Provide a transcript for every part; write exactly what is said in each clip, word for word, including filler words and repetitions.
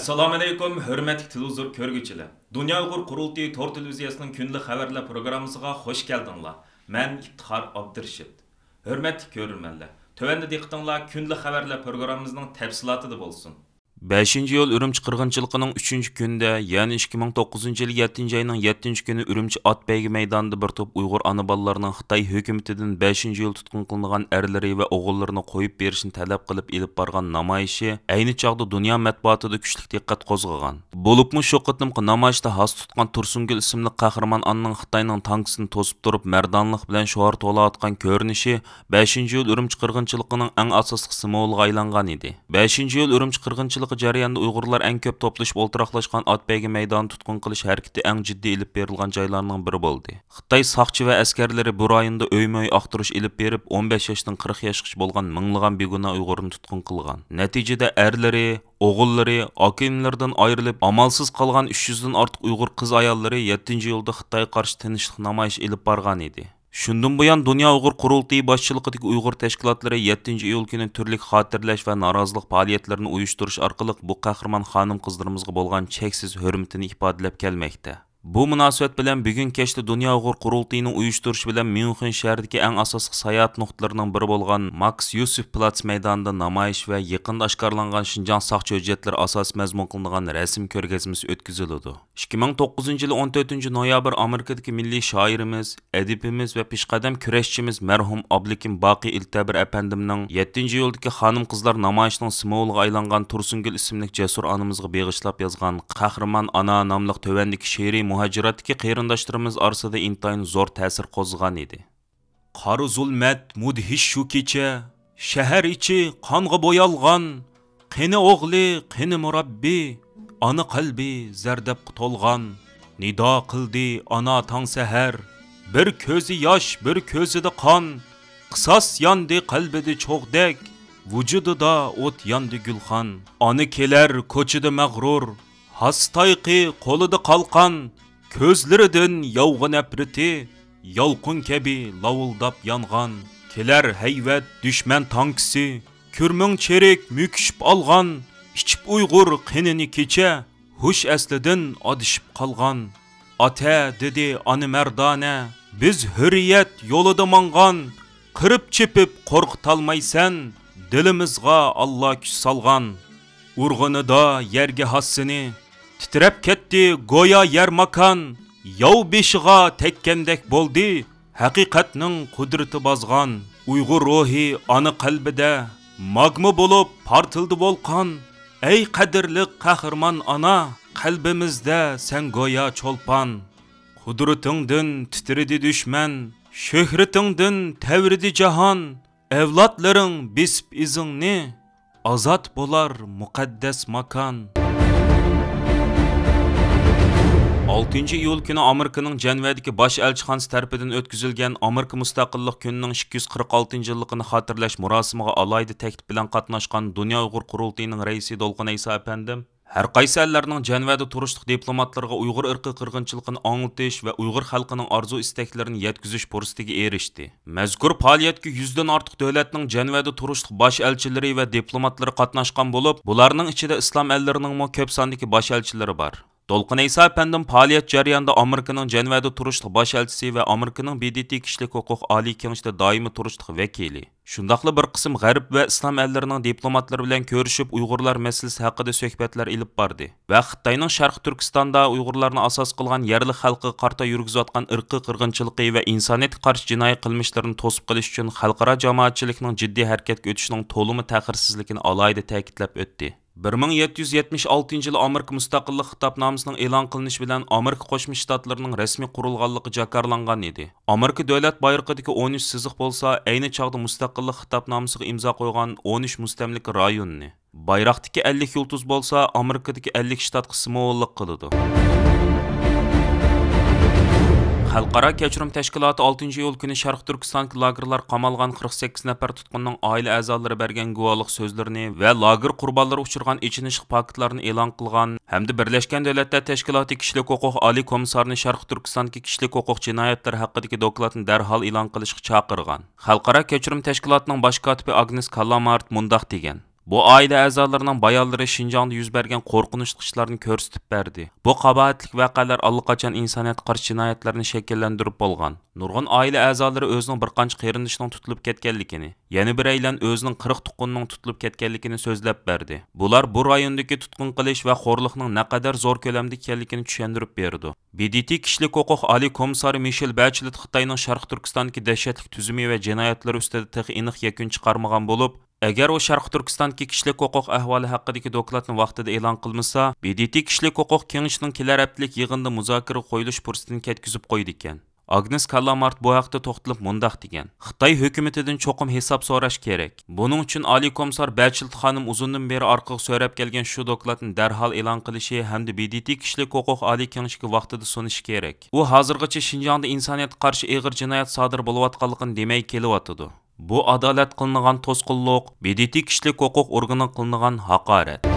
ئەسسالامۇئەلەيكۇم، ھۆرمەتلىك تېلېۋىزور كۆرگۈچىلەر! دۇنيا ئۇيغۇر قۇرۇلتىيى تور تېلېۋىزىيەسىنىڭ كۈندىلىك خەۋەرلەر پروگراممىسىغا خۇش كەلدىڭلار. مەن ئىپتىخار ئابدۇرېشىت. ھۆرمەتلىك كۆرۈرمەنلەر، تۆۋەندە دىققىتىڭلار كۈندىلىك خەۋەرلەر پروگراممىمىزنىڭ تەپسىلاتىدا بولسۇن. بەشىنچى ئىيۇل ئۈرۈمچى قىرغىنچىلىقىنىڭ ئۈچىنچى كۈنىدە، يەنى ئىككى مىڭ توققۇزىنچى يىل يەتتىنچى ئاينىڭ يەتتىنچى كۈنى ئۈرۈمچى ئات بەيگە مەيدانىدا بىر توپ ئۇيغۇر ئانا بالىلارنىڭ خىتاي ھۆكۈمىتىدىن بەشىنچى ئىيۇل تۇتقۇن قىلىنغان ئەرلىرى ۋە ئوغۇللىرىنى قويۇپ بېرىشنى تەلەپ قىلىپ ئېلىپ بارغان نامايىشى ئەينى چاغدا دۇنيا مەتبۇئاتىدا كۈچلۈك دىققەت قوزغىغان. بولۇپمۇ شۇ قېتىمقى نامايىشتا ھاسا تۇتقان تۇرسۇنگۈل ئىسىملىك قەھرىمان ئانىنىڭ خىتاينىڭ تانكىسىنى توسۇپ تۇرۇپ، مەردانىلىق بىلەن شوئار توۋلاۋاتقان كۆرۈنۈشى بەشىنچى ئىيۇل ئۈرۈمچى قىرغىنچىلىقىنىڭ ئەڭ ئاساسلىق سىمۋولىغا ئايلانغان ئىدى. بەشىنچى ئىيۇل ئۈرۈمچى قىرغىنچىلىقى جەريانىدا ئۇيغۇرلار ئەڭ كۆپ توپلىشىپ ئولتۇراقلاشقان ئات بەيگە مەيدانىنى تۇتقۇن قىلىش ھەرىكىتى ئەڭ جىددىي ئېلىپ بېرىلغان جايلارنىڭ بىرى بولدى. خىتاي ساقچى ۋە ئەسكەرلىرى بۇ رايوندا ئۆيمۇ ئۆي ئاختۇرۇش ئېلىپ بېرىپ، ئون بەش ياشتىن قىرىق ياشقىچە بولغان مىڭلىغان بىگۇناھ ئۇيغۇرنى تۇتقۇن قىلغان. نەتىجىدە ئەرلىرى، ئوغۇللىرى، ئاكا-ئىنىلىرىدىن ئايرىلىپ، ئامالسىز قالغان ئۈچ يۈزدىن ئارتۇق ئۇيغۇر قىز-ئاياللىرى يەتتىنچى ئىيۇلدا خىتايغا قارشى تىنچلىق نامايىشى ئېلىپ بارغان ئىدى. شۇندىن بۇيان، دۇنيا ئۇيغۇر قۇرۇلتىيى باشچىلىقىدىكى ئۇيغۇر تەشكىلاتلىرى يەتتىنچى ئىيۇل كۈنى تۈرلۈك خاتىرىلەش ۋە نارازىلىق پائالىيەتلىرىنى ئۇيۇشتۇرۇش ئارقىلىق بۇ قەھرىمان خانىم-قىزلىرىمىزغا بولغان چەكسىز ھۆرمىتىنى ئىپادىلەپ كەلمەكتە. بۇ مۇناسىۋەت بىلەن بۈگۈن كەچتە دۇنيا ئۇيغۇر قۇرۇلتىيىنىڭ ئۇيۇشتۇرۇشى بىلەن ميۇنخېن شەھىرىدىكى ئەڭ ئاساسلىق ساياھەت نۇقتىلىرىنىڭ بىرى بولغان ماكس يوسېف پلاتس مەيدانىدا نامايىش ۋە يېقىندا ئاشكارىلانغان شىنجاڭ ساقچى ھۆججەتلىرى ئاساسىي مەزمۇن قىلىنغان رەسىم كۆرگەزمىسى ئۆتكۈزۈلىدۇ. ئىككى مىڭ توققۇزىنچى يىلى ئون تۆتىنچى نويابىر ئامېرىكىدىكى مىللىي شائىرىمىز، ئەدىبىمىز ۋە پېشقەدەم كۈرەشچىمىز مەرھۇم ئابلىكىم باقى ئىلتەبىر ئەپەندىمنىڭ يەتتىنچى ئىيۇلدىكى خانىم-قىزلار نامايىشىنىڭ سىمۋولىغا ئايلانغان تۇرسۇنگۈل ئىسىملىك جەسۇر ئانىمىزغا بېغىشلاپ يازغان قەھرىمان ئانا ناملىق تۆۋەندىكى شېئىرى مۇھاجىرەتتىكى قېرىنداشلىرىمىز ئارىسىدا ئىنتايىن زور تەسىر قوزغىغان ئىدى. قارا زۇلمەت مۇدھىش شۇ كېچە، شەھەر ئىچى قانغا بويالغان. قېنى ئوغلى، قېنى مۇرەببى؟ ئانا قەلبى زەردەپقە تولغان. نىدا قىلدى ئانا تاڭ سەھەر، بىر كۆزى ياش، بىر كۆزىدە قان. قىساس ياندى قەلبىدە چوغدەك، ۋۇجۇدىدا ئوت ياندى گۈلخان. ئانا كېلەر كوچىدا مەغرۇر، ھاسا تايىقى قولىدا قالقان. كۆزلىرىدىن ياۋغا نەپرىتى يالقۇن كەبى لاۋۇلداپ يانغان. كېلەر ھەيۋەت دۈشمەن تانكىسى، كۈرمىڭ چېرىك مۈكۈشۈپ ئالغان. ئىچىپ ئۇيغۇر قېنىنى كېچە، ھوش ئەسلىدىن ئادىشىپ قالغان. ئاتا، دېدى ئانا مەردانە، بىز ھۆرىيەت يولىدا ماڭغان. قىرىپ چېپىپ قورقۇتالمايسەن، دىلىمىزغا ئاللا كۈچ سالغان. ئۇرغىنىدا يەرگە ھاسىنى، تىترەپ كەتتى گويا يەر ماكان. ياۋ بېشىغا تەگكەندەك بولدى، ھەقىقەتنىڭ قۇدرىتى بازغان. ئۇيغۇر روھى ئانا قەلبىدە، ماگما بولۇپ پارتلىدى ۋولقان. ئەي قەدىرلىك قەھرىمان ئانا، قەلبىمىزدە سەن گويا چولپان. قۇدرىتىڭدىن تىترىدى دۈشمەن، شۆھرىتىڭدىن تەۋرىدى جاھان. ئەۋلادلىرىڭ بېسىپ ئىزىڭنى، ئازاد بولار مۇقەددەس ماكان. ئالتىنچى ئىيۇل كۈنى ئامېرىكىنىڭ جەنۋەدىكى باش ئەلچىخانىسى تەرىپىدىن ئۆتكۈزۈلگەن ئامېرىكا مۇستەقىللىق كۈنىنىڭ ئىككى يۈز قىرىق ئالتىنچى يىللىقىنى خاتىرىلەش مۇراسىمىغا ئالاھىدە تەكلىپ بىلەن قاتناشقان دۇنيا ئۇيغۇر قۇرۇلتىيىنىڭ رەئىسى دولقۇن ئەيسا ئەپەندىم، ھەر قايسى ئەللەرنىڭ جەنۋەدە تۇرۇشلۇق دىپلوماتلىرىغا ئۇيغۇر ئىرقىي قىرغىنچىلىقىنى ئاڭلىتىش ۋە ئۇيغۇر خەلقىنىڭ ئارزۇ-ئىستەكلىرىنى يەتكۈزۈش پۇرسىتىگە ئېرىشتى. مەزكۇر پائالىيەتكە يۈزدىن ئارتۇق دۆلەتنىڭ جەنۋەدە تۇرۇشلۇق باش ئەلچىلىرى ۋە دىپلوماتلىرى قاتناشقان بولۇپ، بۇلارنىڭ ئىچىدە ئىسلام ئەللىرىنىڭمۇ كۆپ ساندىكى باش ئەلچىلىرى بار. دولقۇن ئەيسا ئەپەندىم پائالىيەت جەريانىدا ئامېرىكىنىڭ جەنۋەدە تۇرۇشلۇق باش ئەلچىسى ۋە ئامېرىكىنىڭ ب د ت كىشىلىك ھوقۇق ئالىي كېڭىشىدە دائىمىي تۇرۇشلۇق ۋەكىلى، شۇنداقلا بىر قىسىم غەرب ۋە ئىسلام ئەللىرىنىڭ دىپلوماتلىرى بىلەن كۆرۈشۈپ، ئۇيغۇرلار مەسىلىسى ھەققىدە سۆھبەتلەر ئېلىپ باردى ۋە خىتاينىڭ شەرقىي تۈركىستاندا ئۇيغۇرلارنى ئاساس قىلغان يەرلىك خەلقىگە قارىتا يۈرگۈزۈۋاتقان ئىرقىي قىرغىنچىلىقى ۋە ئىنسانىيەتكە قارشى جىنايى قىلمىشلىرىنى توسۇپ قېلىش ئۈچۈن خەلقئارا جامائەتچىلىكنىڭ جىددىي ھەرىكەتكە ئۆتۈشىنىڭ تولىمۇ تەخىرسىزلىكىنى ئالاھىدە تەكىتلەپ ئۆتتى. بىر مىڭ يەتتە يۈز يەتمىش ئالتىنچى يىلى ئامېرىكا مۇستەقىللىق خىتابنامىسىنىڭ ئېلان قىلىنىشى بىلەن ئامېرىكا قوشما شتاتلىرىنىڭ رەسمىي قۇرۇلغانلىقى جاكارلانغان ئىدى. ئامېرىكا دۆلەت بايرىقىدىكى ئون ئۈچ سىزىق بولسا، ئەينى چاغدا مۇستەقىللىق خىتابنامىسىغا ئىمزا قويغان ئون ئۈچ مۇستەملىكە رايونىنى، بايراقتىكى ئەللىك يۇلتۇز بولسا، ئامېرىكىدىكى ئەللىك شتاتقا سىمۋوللۇق قىلىدۇ. خەلقئارا كەچۈرۈم تەشكىلاتى ئالتىنچى ئىيۇل كۈنى شەرقىي تۈركىستاندىكى لاگېرلارغا قامالغان قىرىق سەككىز نەپەر تۇتقۇننىڭ ئائىلە ئەزالىرى بەرگەن گۇۋاھلىق سۆزلىرىنى ۋە لاگېر قۇربانلىرى ئۇچرىغان ئېچىنىشلىق پاكىتلارنى ئېلان قىلغان ھەمدە بىرلەشكەن دۆلەتلەر تەشكىلاتى كىشىلىك ھوقۇق ئالىي كومىسسارىنى شەرقىي تۈركىستاندىكى كىشىلىك ھوقۇق جىنايەتلىرى ھەققىدىكى دوكلاتنى دەرھال ئېلان قىلىشقا چاقىرغان. خەلقئارا كەچۈرۈم تەشكىلاتىنىڭ باش كاتىپى ئاگنېس كاللامارت مۇنداق دېگەن: بۇ ئائىلە ئەزالىرىنىڭ بايانلىرى شىنجاڭدا يۈز بەرگەن قورقۇنچلۇق ئىشلارنى كۆرسىتىپ بەردى. بۇ قاباھەتلىك ۋەقەلەر ئاللىقاچان ئىنسانىيەتكە قارشى جىنايەتلەرنى شەكىللەندۈرۈپ بولغان. نۇرغۇن ئائىلە ئەزالىرى ئۆزىنىڭ بىر قانچە قېرىندىشىنىڭ تۇتۇلۇپ كەتكەنلىكىنى، يەنە بىرەيلەن ئۆزىنىڭ قىرىق تۇغقىنىنىڭ تۇتۇلۇپ كەتكەنلىكىنى سۆزلەپ بەردى. بۇلار بۇ رايوندىكى تۇتقۇن قىلىش ۋە خورلۇقنىڭ نەقەدەر زور كۆلەمدە ئىكەنلىكىنى چۈشەندۈرۈپ بېرىدۇ. ب د ت كىشىلىك ھوقۇق ئالىي كومىسسارى مىشېل بەچلېت خىتاينىڭ شەرقىي تۈركىستاندىكى دەھشەتلىك تۈزۈمى ۋە جىنايەتلىرى ئۈستىدە تېخى ئېنىق يەكۈن چىقارمىغان بولۇپ، ئەگەر ئۇ شەرقىي تۈركىستاندىكى كىشىلىك ھوقۇق ئەھۋالى ھەققىدىكى دوكلاتنى ۋاقتىدا ئېلان قىلمىسا، ب د ت كىشىلىك ھوقۇق كېڭىشىنىڭ كېلەر ھەپتىلىك يىغىنىدا مۇزاكىرىگە قويۇلۇش پۇرسىتىنى كەتكۈزۈپ قويىدىكەن. ئاگنېس كاللامارت بۇ ھەقتە توختىلىپ مۇنداق دېگەن: خىتاي ھۆكۈمىتىدىن چوقۇم ھېساب سوراش كېرەك. بۇنىڭ ئۈچۈن ئالىي كومىسسار بەچلېت خانىم ئۇزۇندىن بېرى ئارقىغا سۆرەپ كەلگەن شۇ دوكلاتنى دەرھال ئېلان قىلىشى ھەمدە ب د ت كىشىلىك ھوقۇق ئالىي كېڭىشىگە ۋاقتىدا سۇنۇشى كېرەك. ئۇ ھازىرغىچە شىنجاڭدا ئىنسانىيەتكە قارشى ئېغىر جىنايەت سادىر بولۇۋاتقانلىقىنى دېمەي كېلىۋاتىدۇ. بۇ ئادالەت قىلىنغان توسقۇنلۇق، ب د ت كىشىلىك ھوقۇق ئورگىنىغا قىلىنغان ھاقارەت.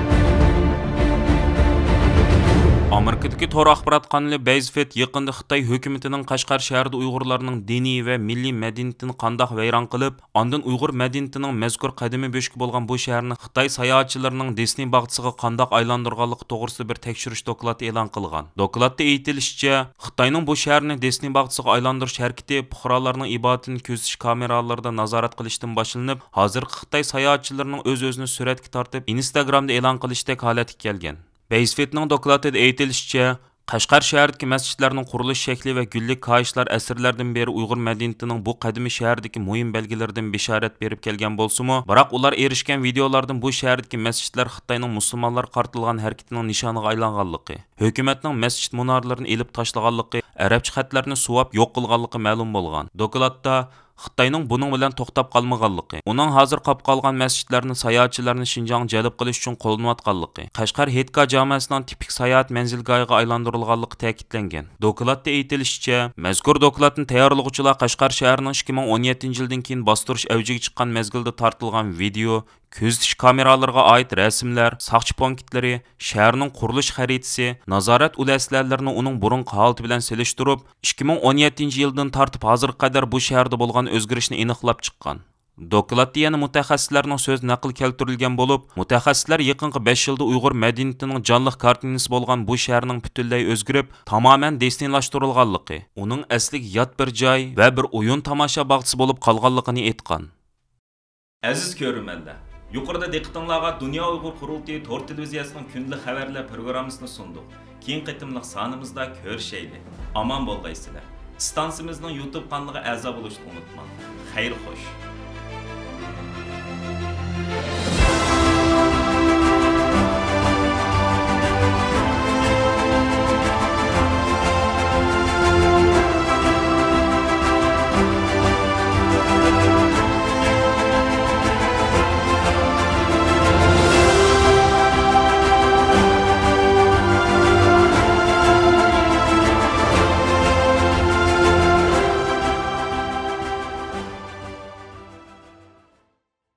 ئامېرىكىدىكى تور ئاخبارات قانىلى بەيزفېت يېقىندا خىتاي ھۆكۈمىتىنىڭ قەشقەر شەھىرىدە ئۇيغۇرلارنىڭ دىنىي ۋە مىللىي مەدەنىيىتىنى قانداق ۋەيران قىلىپ، ئاندىن ئۇيغۇر مەدەنىيىتىنىڭ مەزكۇر قەدىمىي بۆشۈكى بولغان بۇ شەھەرنى خىتاي ساياھەتچىلىرىنىڭ دىسنېي باغچىسىغا قانداق ئايلاندۇرغانلىقى توغرىسىدا بىر تەكشۈرۈش دوكلاتى ئېلان قىلغان. دوكلاتتا ئېيتىلىشىچە، خىتاينىڭ بۇ شەھەرنى دىسنېي باغچىسىغا ئايلاندۇرۇش ھەرىكىتى پۇقرالارنىڭ ئىبادىتىنى كۆزىتىش كامېرالىرىدا نازارەت قىلىشتىن باشلىنىپ، ھازىرقى خىتاي ساياھەتچىلىرىنىڭ ئۆز-ئۆزىنى سۈرەتكە تارتىپ، ئىنستاگرامدا ئېلان قىلىشتەك ھالەتكە كەلگەن. بەيزفېتنىڭ دوكلاتىدا ئېيتىلىشىچە، قەشقەر شەھىرىدىكى مەسچىتلەرنىڭ قۇرۇلۇش شەكلى ۋە گۈللۈك كاھىشلار ئەسىرلەردىن بېرى ئۇيغۇر مەدەنىيىتىنىڭ بۇ قەدىمىي شەھەردىكى مۇھىم بەلگىلىرىدىن بېشارەت بېرىپ كەلگەن بولسىمۇ، بىراق ئۇلار ئېرىشكەن ۋىدېئولاردىن بۇ شەھەردىكى مەسچىتلەر خىتاينىڭ مۇسۇلمانلارغا قارىتىلغان ھەرىكىتىنىڭ نىشانىغا ئايلانغانلىقى، ھۆكۈمەتنىڭ مەسچىت مۇنارىلىرىنى ئېلىپ تاشلىغانلىقى، ئەرەبچە خەتلەرنى سۇۋاپ يوق قىلغانلىقى مەلۇم بولغان. دوكلاتتا خىتاينىڭ بۇنىڭ بىلەن توختاپ قالمىغانلىقى، ئۇنىڭ ھازىر قاپقالغان مەسچىتلەرنى ساياھەتچىلەرنى شىنجاڭغا جەلپ قىلىش ئۈچۈن قوللىنىۋاتقانلىقى، قەشقەر ھېيتگاھ جامەسىنىڭ تىپىك ساياھەت مەنزىلگاھىغا ئايلاندۇرۇلغانلىقى تەكىتلەنگەن. دوكلاتتا ئېيتىلىشىچە، مەزكۇر دوكلاتنى تەييارلىغۇچىلار قەشقەر شەھىرىنىڭ ئىككى مىڭ ئون يەتتىنچى يىلدىن كېيىن باستۇرۇش ئەۋجىگە چىققان مەزگىلدە تارتىلغان ۋىدېئو، كۆزىتىش كامېرالىرىغا ئائىت رەسىملەر، ساقچى پونكىتلىرى، شەھەرنىڭ قۇرۇلۇش خەرىتىسى، نازارەت ئۇل ئەسلىھەلىرىنى ئۇنىڭ بۇرۇنقى ھالىتى بىلەن سېلىشتۇرۇپ، ئىككى مىڭ ئون يەتتىنچى يىلدىن تارتىپ ھازىرغا قەدەر بۇ شەھەردە بولغان ئۆزگىرىشنى ئېنىقلاپ چىققان. دوكلاتتا يەنە مۇتەخەسسىسلەرنىڭ سۆزى نەقىل كەلتۈرۈلگەن بولۇپ، مۇتەخەسسىسلەر يېقىنقى بەش يىلدا ئۇيغۇر مەدەنىيىتىنىڭ جانلىق كارتىنىسى بولغان بۇ شەھەرنىڭ پۈتۈنلەي ئۆزگىرىپ، تامامەن دېسنىيلاشتۇرۇلغانلىقى، ئۇنىڭ ئەسلىگە يات بىر جاي ۋە بىر ئويۇن تاماشا باغچىسى بولۇپ قالغانلىقىنى ئېيتقان. ئەزىز كۆرۈرمەنلەر، يۇقىرىدا دىققىتىڭلارغا دۇنيا ئۇيغۇر قۇرۇلتىيى تور تېلېۋىزىيەسىنىڭ كۈندىلىك خەۋەرلەر پروگراممىسىنى سۇندۇق. كېيىنكى قېتىملىق سانىمىزدا كۆرۈشەيلى. ئامان بولغايسىلەر. ئىستانسىمىزنىڭ يۇتۇب قانىلىغا ئەزا بولۇشنى ئۇنتۇماڭ. خەير خوش.